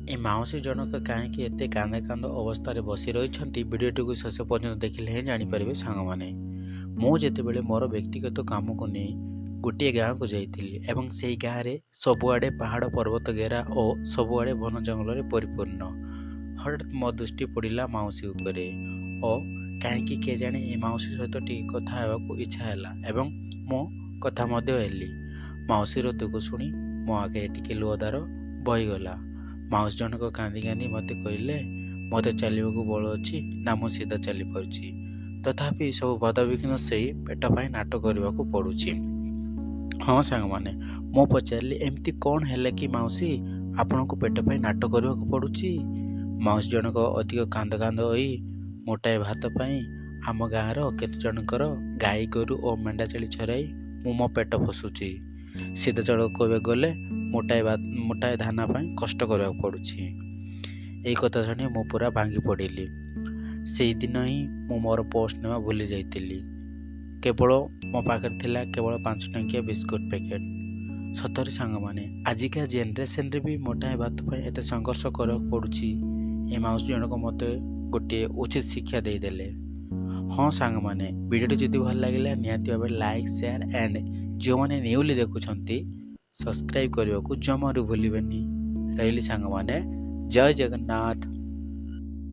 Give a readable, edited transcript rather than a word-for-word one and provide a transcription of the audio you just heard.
ଏ ମାଉସୀ ଜଣକ କାହିଁକି ଏତେ କାନ୍ଦ କାନ୍ଦ ଅବସ୍ଥାରେ ବସି ରହିଛନ୍ତି, ଭିଡ଼ିଓଟିକୁ ଶେଷ ପର୍ଯ୍ୟନ୍ତ ଦେଖିଲେ ହିଁ ଜାଣିପାରିବେ। ସାଙ୍ଗମାନେ, ମୁଁ ଯେତେବେଳେ ମୋର ବ୍ୟକ୍ତିଗତ କାମକୁ ନେଇ ଗୋଟିଏ ଗାଁକୁ ଯାଇଥିଲି ଏବଂ ସେହି ଗାଁରେ ସବୁଆଡ଼େ ପାହାଡ଼ ପର୍ବତ ଘେରା ଓ ସବୁଆଡ଼େ ବନ ଜଙ୍ଗଲରେ ପରିପୂର୍ଣ୍ଣ, ହଠାତ୍ ମୋ ଦୃଷ୍ଟି ପଡ଼ିଲା ମାଉସୀ ଉପରେ ଓ କାହିଁକି କେଜାଣି ଏ ମାଉସୀ ସହିତ ଟିକେ କଥା ହେବାକୁ ଇଚ୍ଛା ହେଲା ଏବଂ ମୁଁ କଥା ମଧ୍ୟ ହେଲି। ମାଉସୀର ଦୁଃଖ ଶୁଣି ମୋ ଆଖିରେ ଟିକେ ଲୁହଧାର ବହିଗଲା। ମାଉସୀ ଜଣକ କାନ୍ଦି କାନ୍ଦି ମୋତେ କହିଲେ, ମୋତେ ଚାଲିବାକୁ ବଳ ଅଛି ନା ମୁଁ ସିଧା ଚାଲିପାରୁଛି, ତଥାପି ସବୁ ବାଧାବିଘ୍ନ ସେଇ ପେଟ ପାଇଁ ନାଟ କରିବାକୁ ପଡ଼ୁଛି। ହଁ ସାଙ୍ଗମାନେ, ମୁଁ ପଚାରିଲି, ଏମିତି କ'ଣ ହେଲା କି ମାଉସୀ, ଆପଣଙ୍କୁ ପେଟ ପାଇଁ ନାଟ କରିବାକୁ ପଡ଼ୁଛି? ମାଉସୀ ଜଣକ ଅଧିକ କାନ୍ଦ କାନ୍ଦ ହୋଇ, ମୋଟାଏ ଭାତ ପାଇଁ ଆମ ଗାଁର କେତେଜଣଙ୍କର ଗାଈ ଗୋରୁ ଓ ମେଣ୍ଢା ଛେଳି ଚରାଇ ମୁଁ ମୋ ପେଟ ପୋଷୁଛି। ସିଧାସଳଖ କହିବାକୁ ଗଲେ ମୋଟାଏ ଧାନ ପାଇଁ କଷ୍ଟ କରିବାକୁ ପଡ଼ୁଛି। ଏଇ କଥା ଶୁଣି ମୁଁ ପୁରା ଭାଙ୍ଗି ପଡ଼ିଲି। ସେଇଦିନ ହିଁ ମୁଁ ମୋର ପର୍ସ ନେବା ଭୁଲି ଯାଇଥିଲି। କେବଳ ମୋ ପାଖରେ ଥିଲା କେବଳ 5 ଟଙ୍କିଆ ବିସ୍କୁଟ୍ ପ୍ୟାକେଟ୍। ସତରେ ସାଙ୍ଗମାନେ, ଆଜିକା ଜେନେରେସନ୍ରେ ବି ମୋଟାଏ ଭାତ ପାଇଁ ଏତେ ସଂଘର୍ଷ କରିବାକୁ ପଡ଼ୁଛି। ଏ ମାଉସୀ ଜଣକ ମୋତେ ଗୋଟିଏ ଉଚିତ ଶିକ୍ଷା ଦେଇଦେଲେ। ହଁ ସାଙ୍ଗମାନେ, ଭିଡ଼ିଓଟି ଯଦି ଭଲ ଲାଗିଲା ନିହାତି ଭାବରେ ଲାଇକ୍, ସେୟାର ଆଣ୍ଡ ଯେଉଁମାନେ ନ୍ୟୁଲି ଦେଖୁଛନ୍ତି ସବସ୍କ୍ରାଇବ୍ କରିବାକୁ ଜମାରୁ ଭୁଲିବେନି। ରହିଲି ସାଙ୍ଗମାନେ, ଜୟ ଜଗନ୍ନାଥ।